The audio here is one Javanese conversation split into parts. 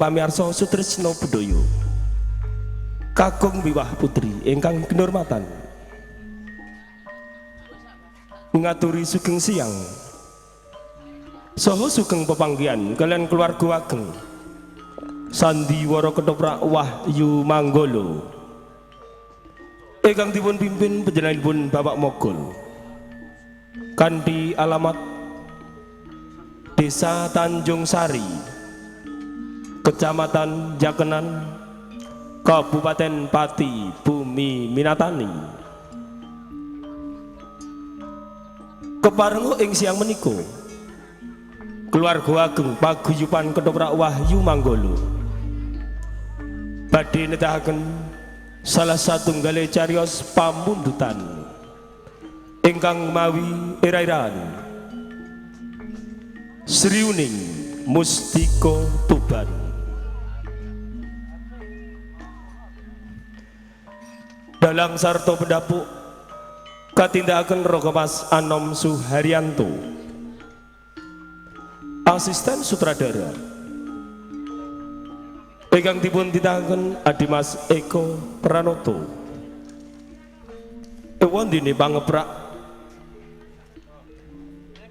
Kamiarsa Sutrisno Budoyo. Kakung wiwah putri ingkang kinurmatan. Ngaturi sugeng siang. Saha sugeng pepanggihan kalian keluarga ageng. Sandiwara Ketoprak Wahyu Manggolo. Ingkang dipun pimpin panjenenganipun Bapak Mogol. Kanthi alamat Desa Tanjung Sari, Kecamatan Jakenan, Kabupaten Pati, Bumi Minatani. Keparenga ing siang menika keluarga ageng paguyuban Ketoprak Wahyu Manggolo badhe nedahaken salah satunggale cariyos pamundutan ingkang mawi era-eraan Sriuning Mustika Tuban. Dalang sarta pendapuk katindakaken Raga Mas Anom Suharyanto, asisten sutradara ingkang dipun titahken Adimas Eko Pranoto. Ewondene pangeprak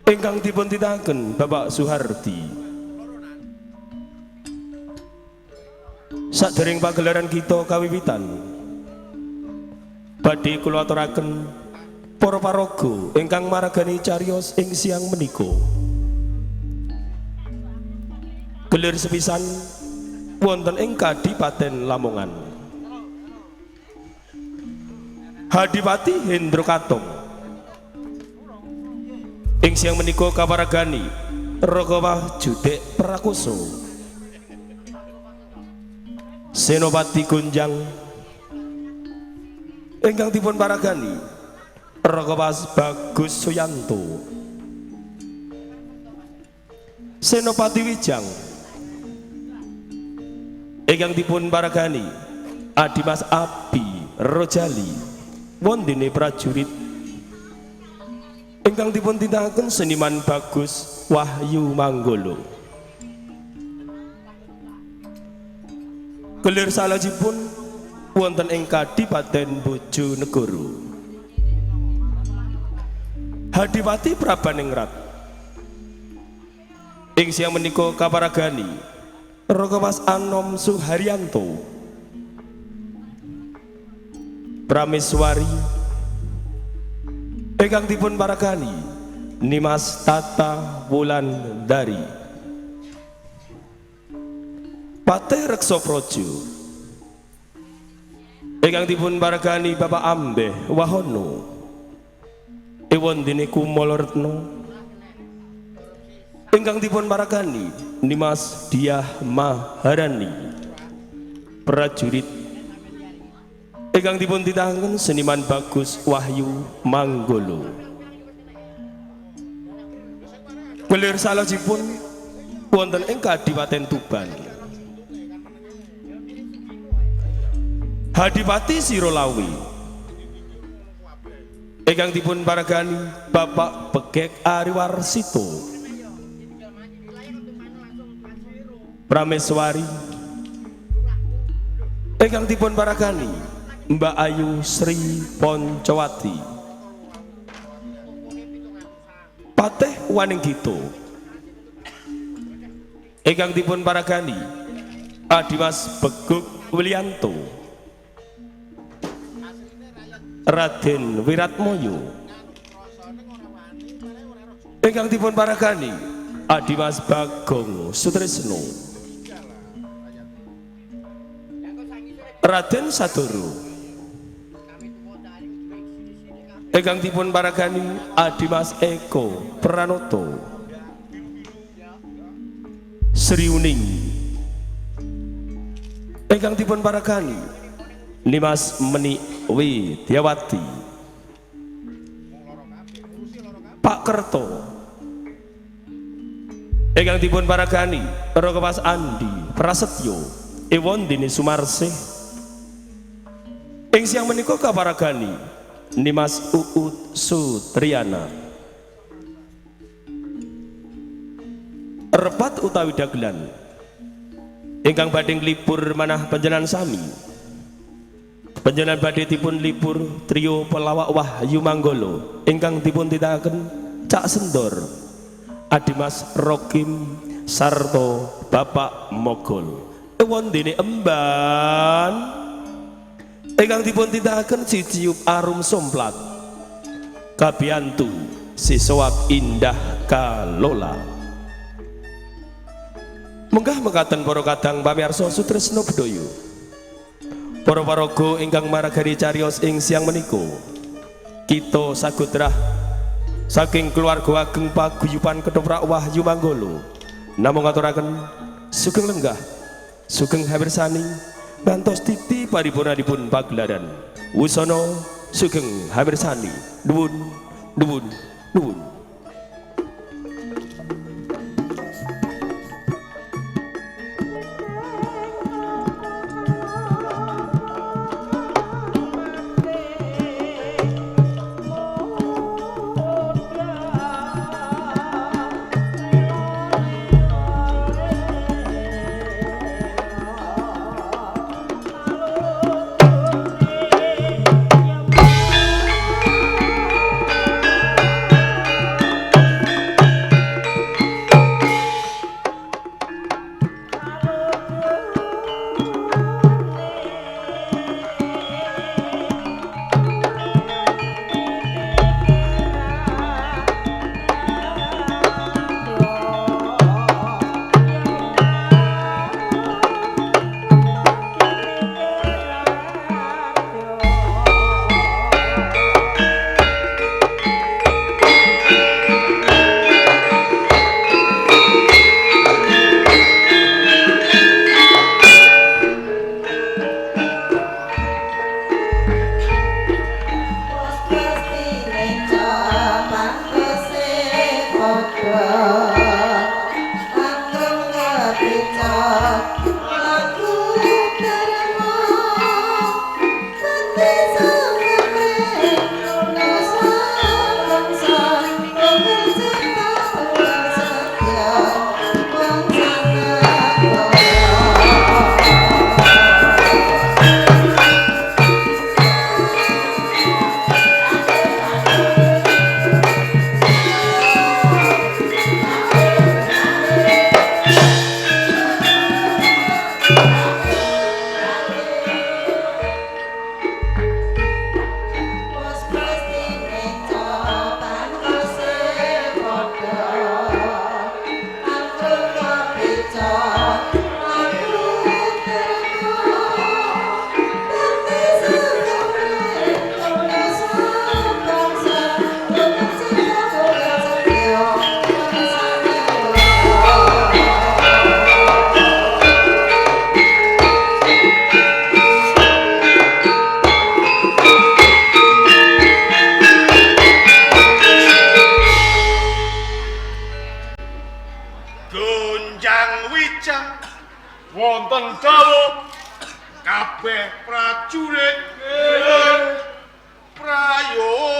ingkang dipun titahken Bapak Suhardi. Sadereng pagelaran kita kawiwitan, badhe kula aturaken para paraga ingkang maragani cariyos ing siang menika. Gelir sepisan wonten ing Kadipaten Lamongan. Hadipati Hendro Katong ing siang menika kaparagani Raga Judek Prakoso, Senopati Gonjang ingkang dipun paragani Raga Bagus Suyanto, Senopati Wijang ingkang dipun paragani Adimas Abi Rojali, wondene prajurit ingkang dipun tindakaken seniman Bagus Wahyu Manggolo. Kelir salajipun wonten ing Kadipaten Bojonegoro, Hadipati Prabaningrat ing siang menika kaparagani Raga Mas Anom Suharyanto, Prameswari ingkang dipun paragani Nimas Tata Wulandari, Patih Reksa Praja ingkang dipun paragani Bapak Ambeh Wahono, ewondene Kumala Retna ingkang dipun paragani Nimas Diah Maharani, prajurit ingkang dipun titahaken seniman Bagus Wahyu Manggolo. Kelir salajipun wonten ing Kadipaten Tuban, Hadipati Sirolawi ingkang dipun paragani Bapak Begek Ariwarsito, Prameswari ingkang dipun paragani Mbak Ayu Sri Poncowati, Patih Waninggito ingkang dipun paragani Adimas Beguk Wilianto, Raden Wiratmoyo ingkang dipun paragani Adimas Bagong Sutrisno, Raden Sadoro ingkang dipun paragani Adimas Eko Pranoto, Sriuning ingkang dipun paragani Nimas Meni Widyawati, Pak Kerto ingkang dipun paragani Raga Mas Andi Prasetyo, ewondene Sumarsih ing siang menika kaparagani Nimas Uut Sutriana, Repat utawi dagelan Ingkang badhe nglipur manah panjenengan sami. Panjenengan badhe dipun lipur trio pelawak Wahyu Manggolo ingkang dipun titahken Cak Sendor, Adimas Rokim sarta Bapak Mogol. Wondene emban ingkang dipun titahaken Ciciup Arum Somplat kabiyantu sisoak indah kalola. Menggah mekaten para kadang pamirsa sutresna bedaya, para paraga ingkang maragani cariyos ing siang menika, kita sagodrah saking keluarga ageng paguyuban ketoprak Wahyu Manggolo namung ngaturaken sugeng lenggah, sugeng habirsani ngantos titi paripurnanipun pagelaran. Wusana sugeng habirsani, nuwun nuwun nuwun. Wonten dawuh kabeh prajurit prayoga.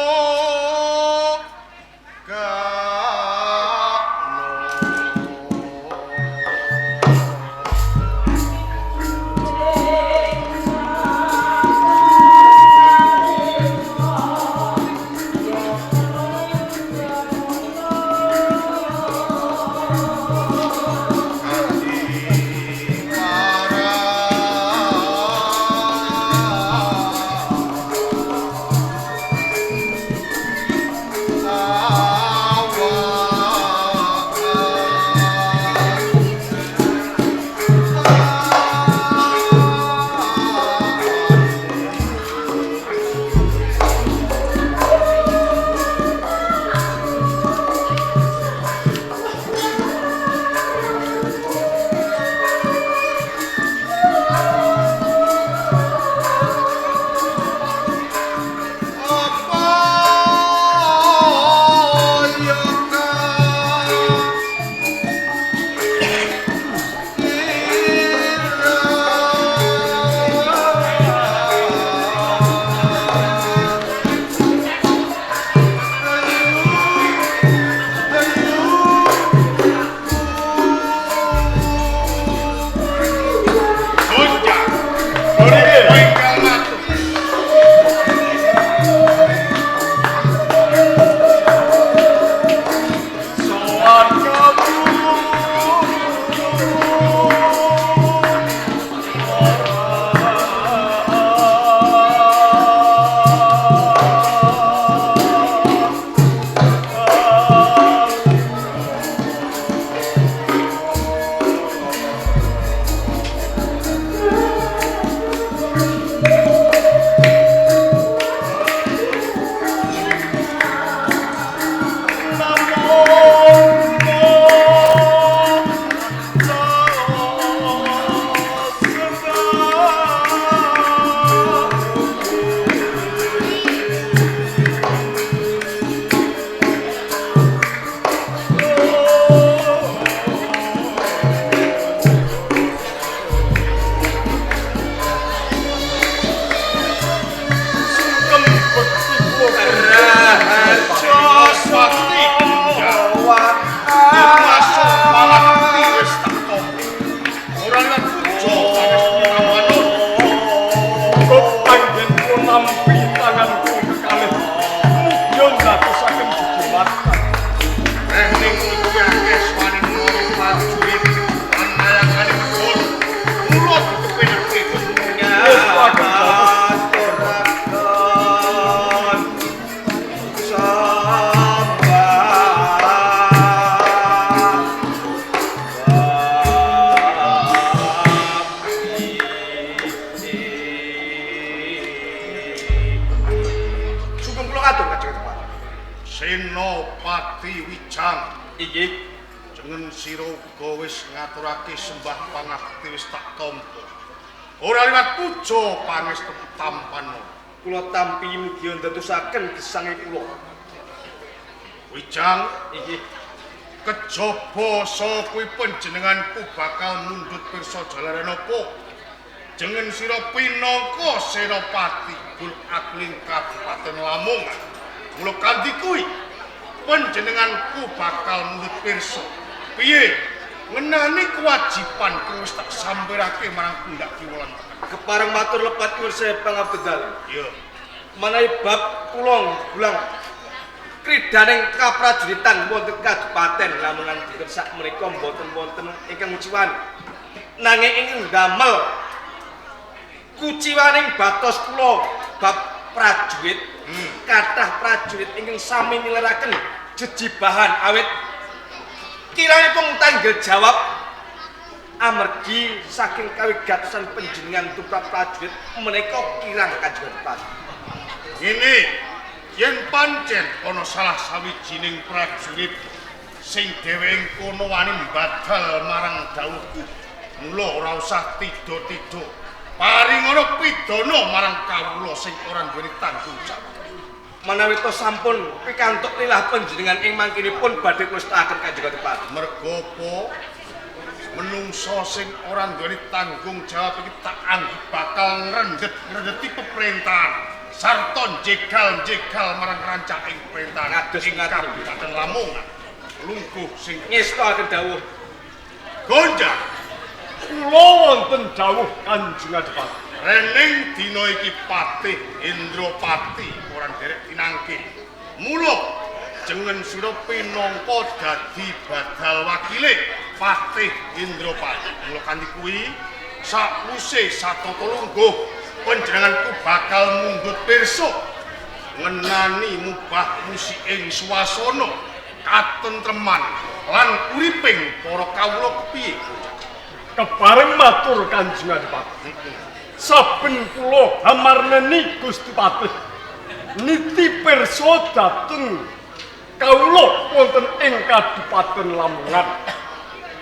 Senopati Wijang. Inggih. Jeneng sira uga wis ngaturake sembah pangabekti wis tak tampa. Ora liwat puja pangestu tampano. Kula tampi mugi ndadosaken gesange kula. Wijang, Inggih. Kejaba sa kuwi panjenenganku bakal mundhut pirsa jalaran apa? Jeneng sira pinangka Senopati Gul Akling Kabupaten Lamongan. Mula kanthi kuwi panjenenganku bakal mundhut pirsa. Piye? Ngenani kewajibanku wis tak sampirake marang pundak kiwa lan tengen. Kepareng matur lepat nyuwun sewu pangabdi dalem. Iya. Menawi bab kula gulang kridaning kaprajuritan wonten Kabupaten Lamongan dinten sak menika mboten wonten ingkang nguciwani. Nanging ingkang ndamel kuciwaning batos kula bab prajurit, kathah prajurit ingkang sami nilaraken jejibahan awit kiranipun tanggung jawab amargi saking kawigatosan panjenengan tumrap prajurit menika kirang Kanjeng Adipati. Ngene, yen pancen ana salah sawijining prajurit sing dheweke kono wani mbadal marang dawuhku, mula ora usah tido-tido. Paringono pidana marang kawula sing ora duweni tanggung jawab. Menawi to sampun pikantuk lilah panjenengan ing mangkinipun badhe kula setaken Kanjeng Adipati. Merga apa? Menungso sing ora duweni tanggung jawab iki tak anggep bakal ngrendhet-ngrendheti peperintahan sarta jegal-jegal marang rancaking pemerintahan Ngados ing ngaten. Kabupaten Lamongan. Lungguh sing Ngestokaken dawuh. Gonjang. Kula wonten dawuh Kanjeng Adipati. Rening dina iki Patih Indrapati ora nderek tinangke. Mula jeneng sira pinangka dadi badal wakile Patih Indrapati. Mula kanthi kuwi sakwise satata lungguh panjenenganku bakal mundhut pirsa ngenani mubah musiking swasana katentreman lan uriping para kawula kepiye? Kepareng matur Kanjeng Adipati. Saben kula hamarneni Gusti Patih niti pirsa dhateng kawula wonten ing Kabupaten Lamongan.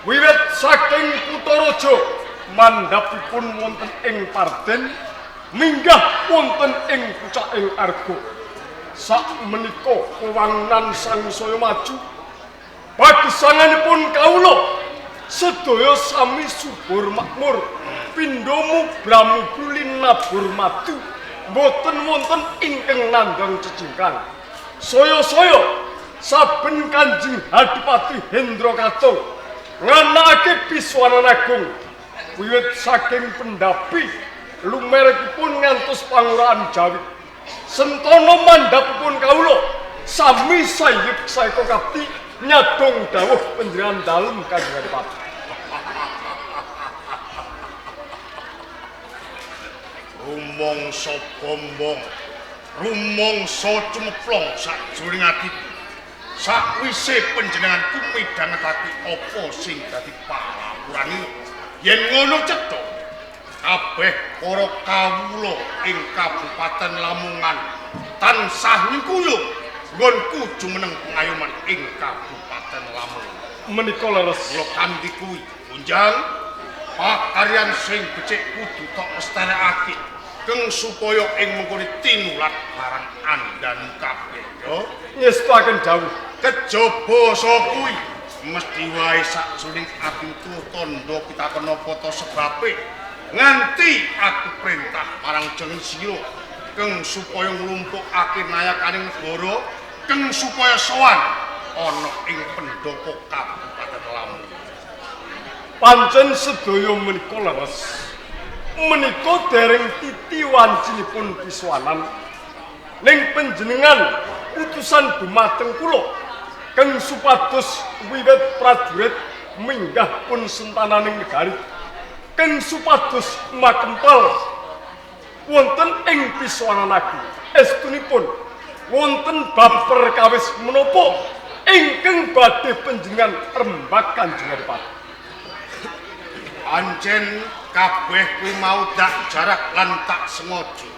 Wiwit saking Kutaraja mandhapipun wonten ing Parden minggah wonten ing pucaking Arga. Sakmenika wewangunan sangsaya maju. Pagesanganipun kawula sedaya sami subur makmur, pindha mubra-mubru linabur madu, mboten wonten ingkang nandhang cecingkang. Saya-saya saben Kanjeng Adipati Hendra Katon nganakake piswanan agung wiwit saking pendhapi lumerekipun ngantos pangurahan Jawi. Sentana mandhapipun kawula sami sayip saeka kapti nyadong dawuh panjenengan dalem Kanjeng Adipati. Rumangsa bombong, rumangsa cumeplong sakjroning atiku. Sakwise panjenenganku midhangetake apa sing dadi palapurane, yen ngono cetha kabeh para kawula ing Kabupaten Lamongan tansah nyengkuyung nggonku jumeneng pengayoman ing Kabupaten Lamongan. Menika leres. Mula kanthi kuwi, Gunjang, pakaryan sing becik kudu tok lestarekake keng supaya ing mengkone tinulat marang andhan kabeh ya. Ngestuaken dawuh. Kejaba sa kuwi mesti wae sakjroning atiku tandha pitakon apa ta sebabe nganti aku perintah marang jeneng sira keng supaya nglumpukake nayakaning negara keng supaya sowan ana ing pendopo Kabupaten Lamongan. Pancen sedaya menika leres. Menika dereng titi wancinipun piswanan. Ning panjenengan utusan dumateng kula keng supados wiwit prajurit minggah pun sentananing negari keng supados makempal wonten ing piswanan agung. Estunipun wonten bab perkawis menapa ingkang badhe panjenengan rembag Kanjeng Adipati. Pancen kabeh kuwi mau dak jarak lan tak sengaja.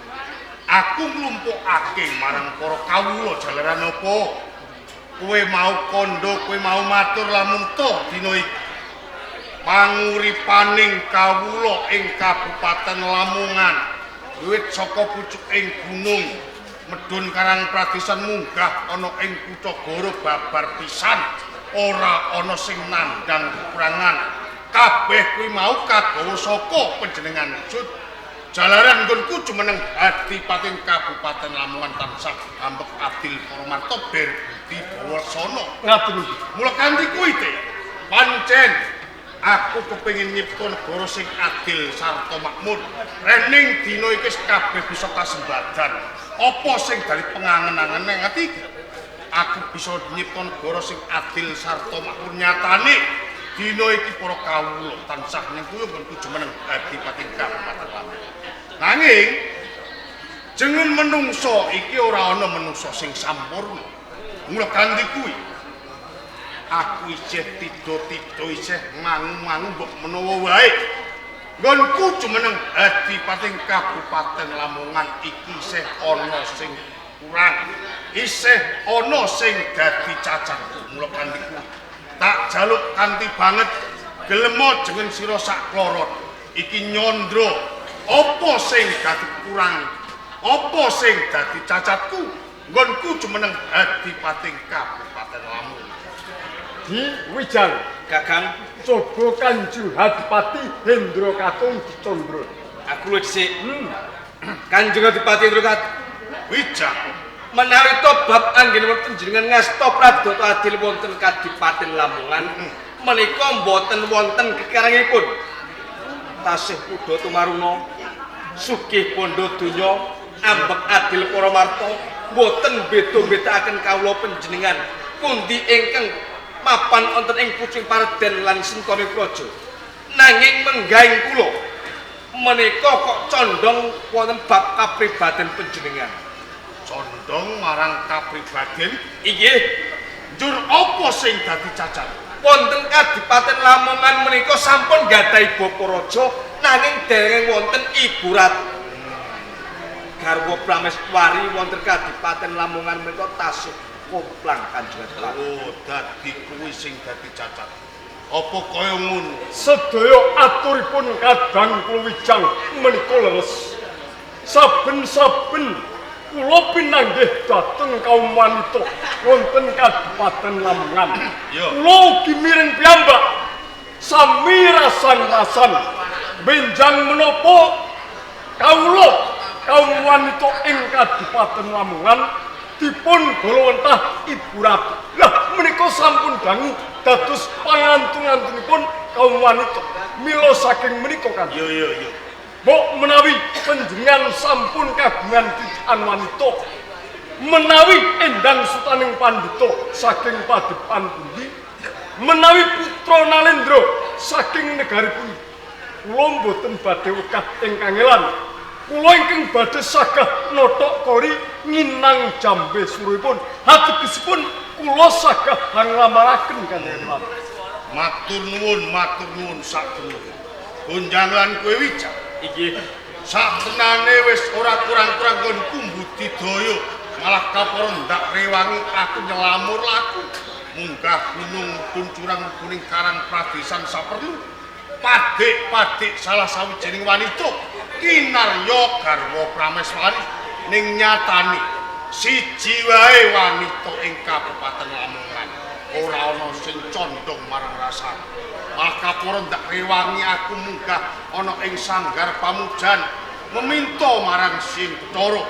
Aku nglumpukake marang para kawula jalaran apa? Kowe mau kandha, kowe mau matur lamun to dina iki panguripaning kawula ing Kabupaten Lamongan wiwit saka pucuking gunung medhun Karang Pradesan munggah ana ing Kutha Goro babar pisan ora ana sing nandhang kekurangan. Kabeh kuwi mau kagawa saka panjenengan Sud. Jalaran nggonku jumeneng Adipating Kabupaten Lamongan tansah ambek adil para marta ber budi bawa sono. Ngaten iki. Mula kanthi kuwi te pancen aku kepengin nyipta negara sing adil sarta makmur. Rening dina iki kabeh bisa kasembadan. Apa sing dari pengangen-angen ning ati aku bisa nyipta negara sing adil sarta makmur. Nyatane dina iki para kawula tansah nyengkuyung nggonku jumeneng Adipating Kabupaten Lamongan. Nanging jeneng menungso iki ora ana menungso sing sampurna. Mula kanthi kuwi aku isih tido-tido isih mangu-mangu mbok menawa wae nggonku jumeneng Adipating Kabupaten Lamongan iki isih ana sing kurang, isih ana sing dadi cacatku. Mula kanthi kuwi tak jaluk kanthi banget gelemo jeneng sira sak klorot iki nyandra apa sing dadi kurang, apa sing dadi cacatku nggonku jumeneng Adipating Kabupaten Lamongan. Di Wijang Kakang, coba Kanjeng Adipati Hendra Katung Dicandra. Aku lho dhisik. Kanjeng Adipati Hendra Katung Wijang menawi to bab anggenipun panjenengan ngasta pradata adil wonten Kadipaten Lamongan menika mboten wonten kekarangipun. Tasih kuda tumaruna sugih bondo donya ambek adil para marta mboten beda-bedakaken kawula panjenengan pundi ingkang mapan wonten ing pucung Parden lan Sentana Praja. Nanging menggahing kula menika kok condong wonten bab kapribaden panjenengan. Condong marang kapribaden? Inggih. Njur apa sing dadi cacat? Wonten Kadipaten Lamongan menika sampun gadhahi bapa raja nanging dereng wonten ibu ratu. Garwa Prameswari wonten Kadipaten Lamongan menika tasih komplang Kanjeng Adipati. Oh, dadi kuwi sing dadi cacat. Apa kaya ngono? Sedaya aturipun kadang kula Wijang menika leres. Saben-saben kula pinanggih dhateng kaum wanita wonten Kabupaten Lamongan. Kula ugi mireng piyambak sami rasan-rasan benjang menapa kawula kaum wanita ing Kabupaten Lamongan dipun golowentah Ibu Ratu. Lah menika sampun dangu dados pangantung-antunipun kaum wanita. Mila saking menika kan. Yo yo yo. Mbok menawi panjenengan sampun kagungan titikan wanita, menawi endang sutaning pandhita saking padepan pundi, menawi putra Nalendra saking negari pundi, kula mboten badhe wegah ing kangelan. Kula ingkang badhe sagah nothok kori nginang jambe suruhipun. Hategesipun kula sagah hanglamaraken Kanjeng Adipati. Matur nuwun saktemene. Gonjang lan kowe Wijang. Inggih. Saktenane wis ora kurang-kurang nggonku mbudidaya, malah kapara ndak rewangi aku nyelamur laku. Munggah gunung mudhun curang kuning Karang Pradesan saperlu. Padik-padik salah sawijining wanita kinarya garwa Prameswari ning nyatane siji wae wanita ing Kabupaten Lamongan ora ana sing condong marang rasane. Malah kapara ndak rewangi aku munggah ana ing sanggar pamujan meminta marang Sing Bathara.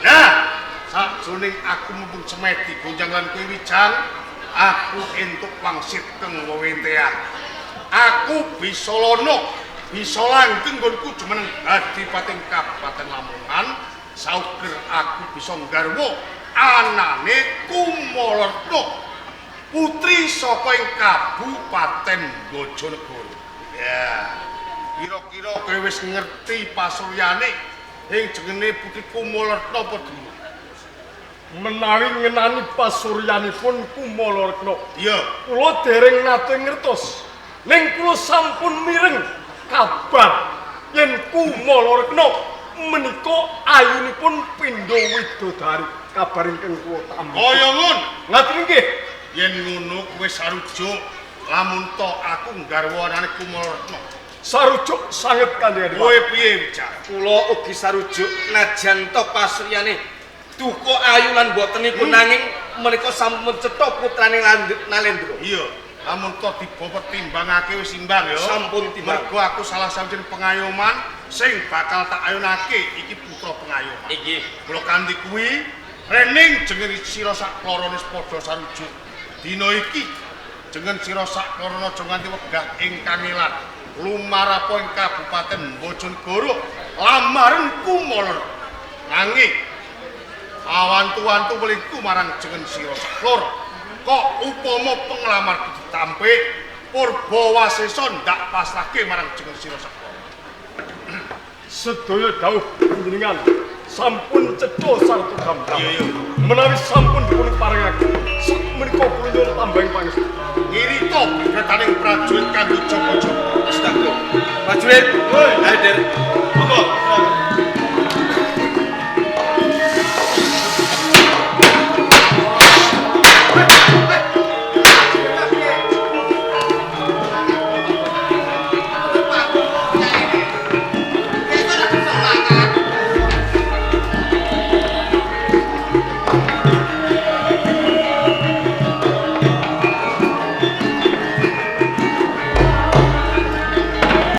Nah, sakjroning aku mumpung semedi gonjang lan kowe Wijang, aku entuk wangsit keng wewentean. Aku bisa lono, bisa langgeng nggonku jumeneng Adipating Kabupaten Lamongan, sauger aku bisa nggarwa anane Kumalaretna, putri saka ing Kabupaten Bojonegoro. Ya, kira-kira kowe wis ngerti pasuryane ing jenenge Putri Kumalaretna apa durung? Menawi ngenani pasuryanipun Kumalaretna, iya, kula dereng nate ngertos. Ning kula sampun mireng kabar yen Kumalaretna Menika ayunipun pindha widodari kabar ingkang kula tampi. Kaya ngono. Ngaten nggih. Yen ngono kowe sarujuk lamun to aku nggarwa anane Kumala. Sarujuk sanget Kanjeng Kowe piye Wijaya? Kula ugi sarujuk najan to pasriyane duka ayu lan botenipun nanging menika sampun cetha putrane Nalendra. Iya, lamun to dipertimbangake wis imbang ya. Sampun timbang. Mergo aku salah sawijine pengayoman sing bakal tak ayunake iki putra pengayoman. Inggih. Kula kanthi kuwi rening jeneng sira sak klorone wis padha sarujuk. Dina iki jeneng sira sak klorone aja nganti wegah ing kangelan. Lumarapa ing Kabupaten Bojonegoro lamaren Kumala. Nanging awantu-wantu welingku marang jeneng sira sak kloro. Kok upama penglamar ditampik Purba Wasesa ndak pasrahke marang jeneng sira sak kloro. Sedaya dawuh panjenengan sampun cetha sarta gamblang. Iya, iya. Menawi sampun dipun parengaken sak menika kula nyuwun tambahing pangestu. Ngirita brigadaning prajurit kanggo jaga-jaga. Astaga. Prajurit, ayo Der. Monggo.